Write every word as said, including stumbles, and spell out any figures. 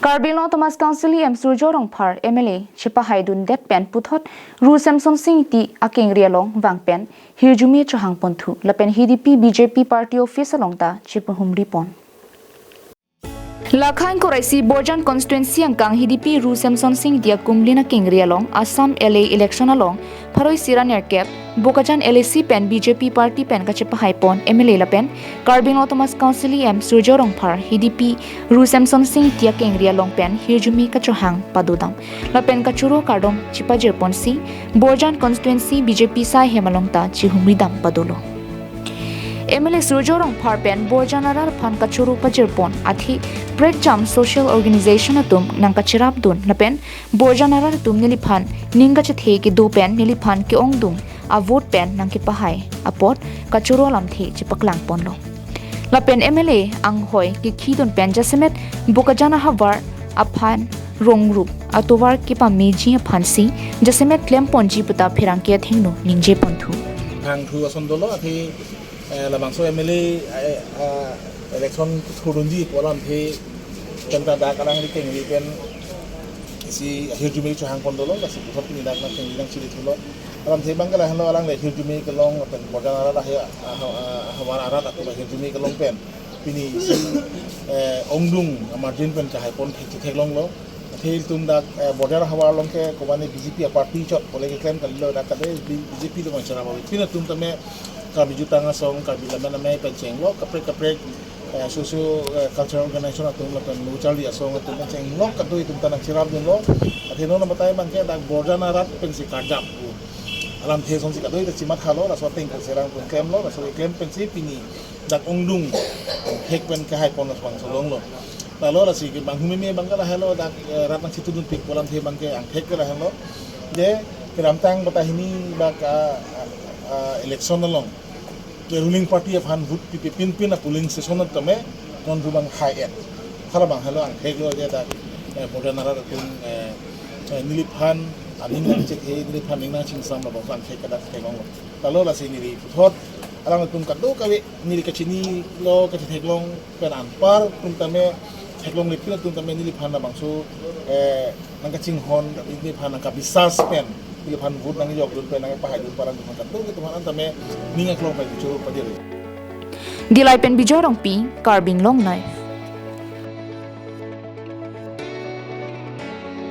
Karbi Anglong Autonomous Council E M Surjya Rongphar M L A chepahaidundet pen puthot Ru Semsonsing Ingti akengri along vang pen hirjume chohang ponthu lapen H D P B J P party office along ta chepahumri pon. Lakha ingkoi ra isi Borjan constituency angkang H D P Ru Semsonsing Ingti akumlin akengri along Assam L A election along pharo isi ra nerkep Bokajan L A C pen B J P party pen kachepahai pon M L A lapen Karbi Anglong Autonomous Council E M Surjya Rongphar H D P Ru Semsonsing Ingti akengri along pen hirjume kachohang padodam lapen kachoro kardom chipajir ponsi Borjan constituency B J P asai hem along ta chihumridam padolo. M L A Surjya Rongphar pen Borjan arat aphan kachoro pajir pon athe prekjam social organization atum nangkacherapdun lapen Borjan arat atum neliphan ning kachethe kedo pen neliphan ke-ongdung avote pen nangkepahai apot kachoro alamthe chepaklang ponlo. Lapen M L A anghoi kekhidun pen jasemet Bokajan ahavar aphan rongrup atovar kepameji aphansi jasemet klemponji puta pherangke athengno ningje ponthu. Thangthu ason dolo athe, eh, labangso M L A, eh, ah, election thurunji pu alamthe pen ta dak alangli kengri pen isi hirjume chohang pon dolo, lasi puthot pini dak nangkengri nangchiri thulo. Alamthe abang ke lahenlo, alangli hirjume kelong pen Borjan arat ahe, ah, ah, havar arat atum hirjume kelong pen pini isi, eh, ongdung margin pen kahai pon thek theklonglo. Athe ilitum dak, eh, Borjan ahavar along ke kobani B J P aparty chot pole keklem kalilo, dak kade B-, B J P along chara bawi. Pini atum tame Karbi Jutang Asong, Karbi Lammet Amei pen chenglo, kaprek kaprek, eh, socio, eh, cultural organization atum lapen Lo Charli Asong atum pen chenglo, kadoi atum ta nangcherapdunlo. Athe non batai abang ke dak Borjan arat pensi karjap pu alamthe asonsi kadoi ta chimathalo, laso ateng ke serang atum klemlo, laso keklem pensi pini dak ongdung thek pen kahai pon labangso longlo. Lalo lasi ke bang humeme abang ke lahenlo, dak, eh, rat nangchitudunpik pu alamthe abang ke angthek ke lahenlo. Je kedamtang batai hini bak, ah, ah, ah, election along ke ruling party aphan vote pipe pinpin a polling station tame non pu abang hai-et. Halabang henlo angtheklo je dak, eh, Borjan arat atum, eh, eh, neliphan aning nangchethe, neliphan ning nangchingsam labangso angthek ke dak theklonglo. Lalo lasi neli puthot alangtum kadokave neli kachinilo, kachetheklong pen anpar atum tame theklongle pin atum tame neliphan labangso, eh, nangkachinghon, neliphan nangkabisas pen, neliphan vote nangjokdun pen nangpahaidun pu alam atum kadokave atum aphan tame ning aklong pen choro pajir. Dillai pen Bijoy Rongpi, Karbi Anglong Live.